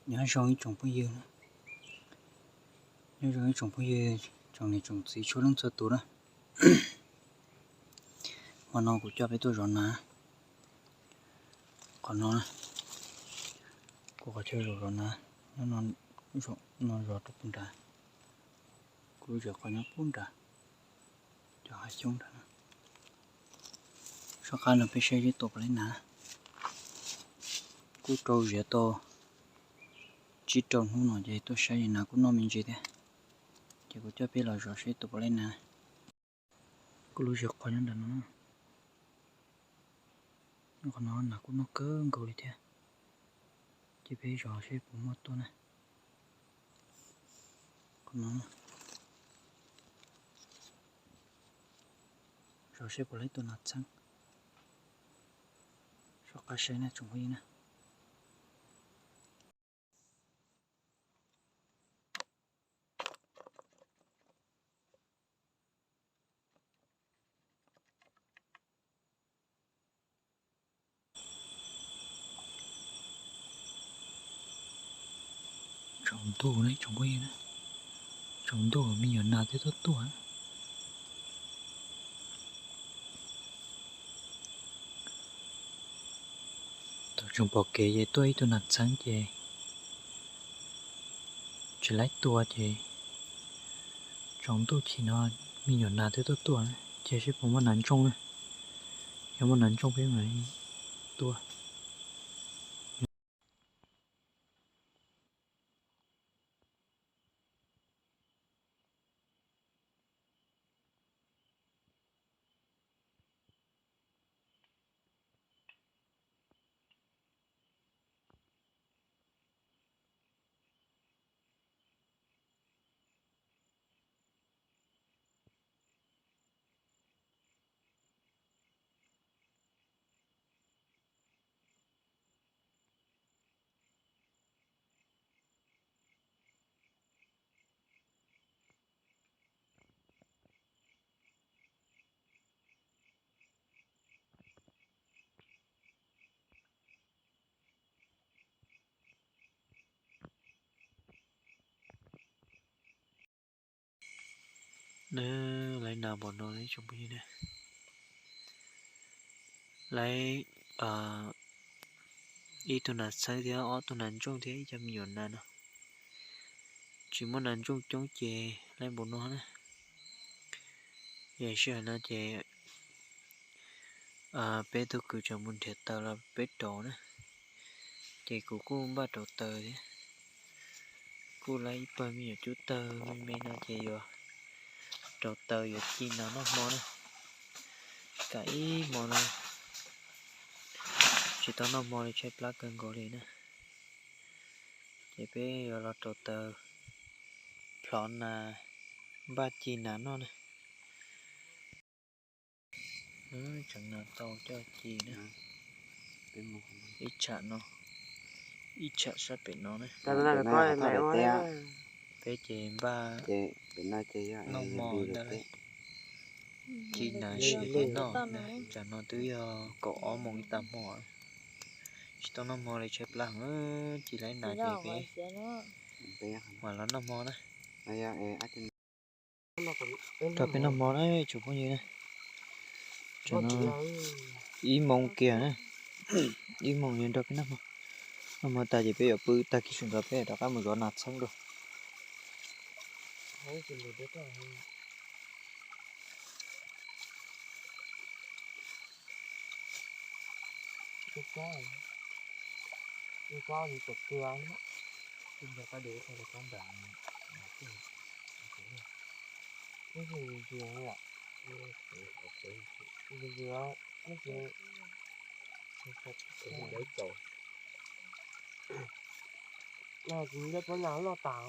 Nyob zoo ib tsoom phooj ywg, nyob zoo ib tsoom phooj ywg, tsoom niam tsoom txiv txhua leej txhua tus na. Hmo no kuv coj peb tuaj zov nas. Qhov no, kuv qhov chaw zov zov nas, nyob no, no zov rau puag nrad. Kuv lub tsev qhov nyob puag nrad, cov hav xyoob nrad. Soj qab no peb saib seb tua puas laib nas. Kuj rau ziav tau tsib rau hnub no ces tuaj saib nas kuj noj me ntsis thiab. Ces kuv coj peb los zov seb tua puas laib nas. Kuj lub tsev qhov nyob nrad no. Qhov no nas kuj noj kawg nkaus li thiab. Ces peb zov seb puas muaj tuaj na. Qhov no, zov seb puas laib tua nas txheeb. Soj qab saib na tsoom phooj ywg na. Tsaus ntuj na tsoom phooj ywg na, tsaus ntuj me nyuam nas twb tuaj tuaj. Thaum tseem pom kev ces tuaj ib tug nas txheeb ces tsis laib tua ces tsaus ntuj chim no me nyuam nas twb tuaj tuaj na, cia seb puas muaj nas ntsooj na. Yog muaj nas ntsooj peb mam tua. Lawv nas npaum no tsoom phooj ywg na. Lawv ib tug nas txheeb thiab ob tug nas ntsooj thiab ib co me nyuam nas no. Tsis muaj nas ntsooj coob ces lawv npaum no na. Yog sij hawm no ces peb tug kwv tseem mus nrhiav taws los peb rauv na. Ces kuv kuj npaj rauv taws thiab. Kuj lawv ib pawg me nyuam cub tawg me me no ces yuav rauv taws yuav ci nas noj hmo na. Kam ib hmo no tsis tau noj hmo li tshaib plab kawg nkaus li na. Ces peb yuav los rauv taws plhov nas npaj ci nas noj na. Tseev nas tau coj ci na. Ib tsham no, ib tsham sab pem no na. Peb ces npaj noj hmo ntag lauj. Ci nas siav ces noj na. Tsam no twb yog kaum ob moos ib tag hmo. Tsis tau noj hmo li tshaib plab heev, ci laib nas ces peb mam los noj hmo na. Nrog peb noj hmo na tsoom phooj ywg na. Tsam no ib moos kiag na, ib moos yuav nrog peb noj hmo. Noj hmo tag ces peb yuav pw tag kis sawv ntxov peb rov qab mus zov nas txheeb dua. Nyob puab nas loj tas.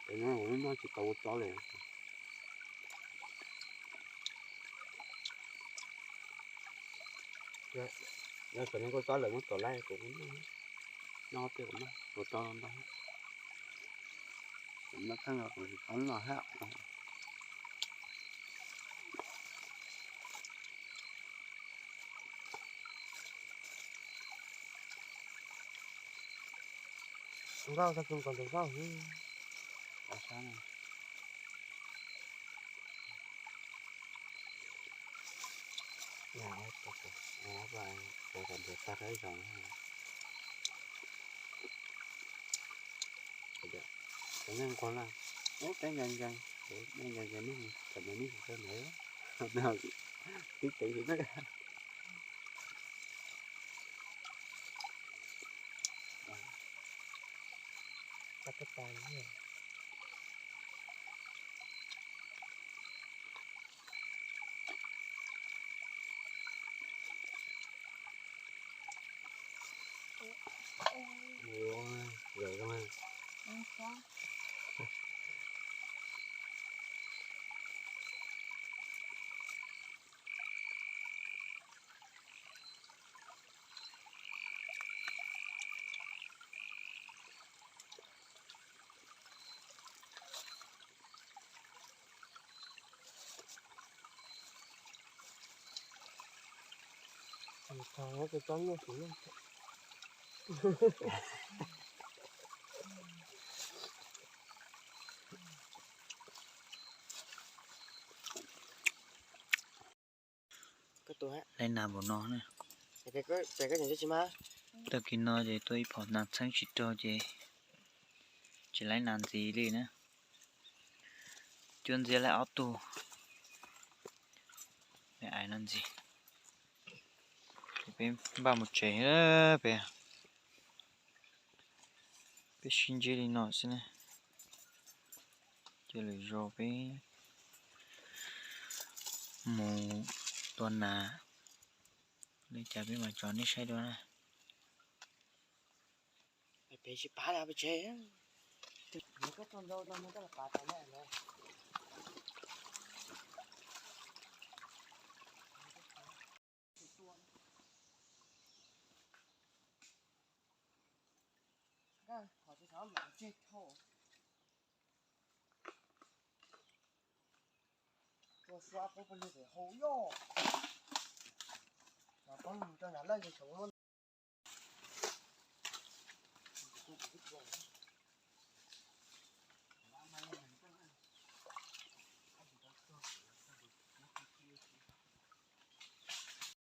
Ces no kuv noj tsis tau ua tsob li. Yog tseem neeg ua tsob lawm muab tuam laij kuv noj, noj tej kuv noj ua tsob ntau. Noj kheej los kuv tsis tau noj thiab. Nkauj tag kis kom ntawm nkauj. Sab no. Cov kom ntawm tag ib zaug. Cov nyob nquag na, ub, teb nkees nkees, teb nkees nkees nij, cov nkees nij kuv kawg ntawd, tib tev xwb na. Ua, lawm zoo na. Laib nas npaum no na. Tag kis no ces tua ib phom nas txheeb tsis raug ces tsis laib nas ntxiv li na. Cuab ntxiab laib ob tug, me ais no ntxiv. Ces peb npaj mus tsev, peb, peb sib ntsib li no xwb na. Ces lwm zaus peb mus tua nas li cas peb mam tso nej saib dua na. Peb tsis pab li peb tsev. Tua suab peb pawg lug pem hau yoj, peb lug rau nram lawj ces tseem muab